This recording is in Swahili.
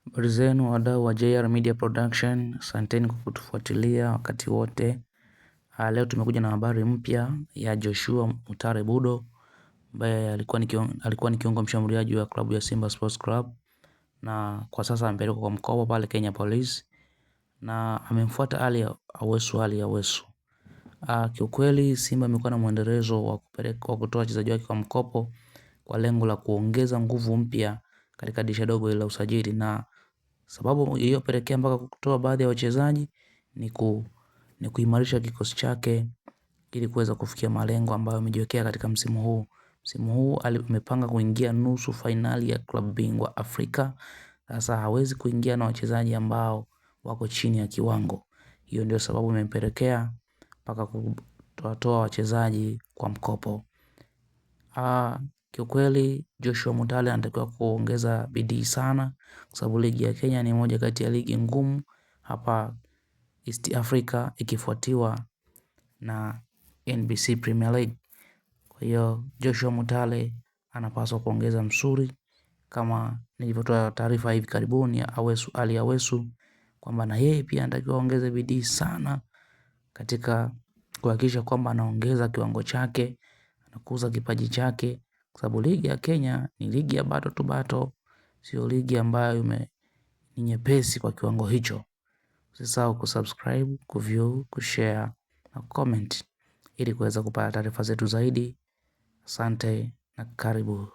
Habari zenu wadau wa JR Media Production, asanteni kwa kutufuatilia wakati wote. Leo tumekuja na habari mpya ya Joshua Mutare Budo ambaye alikuwa ni kiungo mshambuliaji wa klabu ya Simba Sports Club na kwa sasa amepelekwa kwa mkopo pale Kenya Police na amemfuata Ali Awesu Ali Awesu. Kiukweli Simba amekuwa na mwendelezo wa kupeleka kutoa wachezaji wake kwa mkopo kwa lengo la kuongeza nguvu mpya katika dirisha dogo la usajili na sababu iliyopelekea mpaka kutoa baadhi ya wachezaji ni kuimarisha kikosi chake ili kuweza kufikia malengo ambayo amejiwekea katika msimu huu. Msimu huu amepanga kuingia nusu fainali ya klabu bingwa Afrika. Sasa hawezi kuingia na wachezaji ambao wako chini ya kiwango. Hiyo ndio sababu imempelekea mpaka kutoatoa wachezaji kwa mkopo. Kiukweli Joshua Mutale anatakiwa kuongeza bidii sana kwa sababu ligi ya Kenya ni moja kati ya ligi ngumu hapa East Africa ikifuatiwa na NBC Premier League. Kwa hiyo Joshua Mutale anapaswa kuongeza msuri kama nilivyotoa taarifa hivi karibuni ya Awesu Ali Awesu kwamba na yeye pia anatakiwa aongeze bidii sana katika kuhakikisha kwamba anaongeza kiwango chake, anakuza kipaji chake kwa sababu ligi ya Kenya ni ligi ya bato tu bato, sio ligi ambayo ni nyepesi kwa kiwango hicho. Usisahau kusubscribe, kuview, kushare na kucomment ili kuweza kupata taarifa zetu zaidi. Asante na karibu.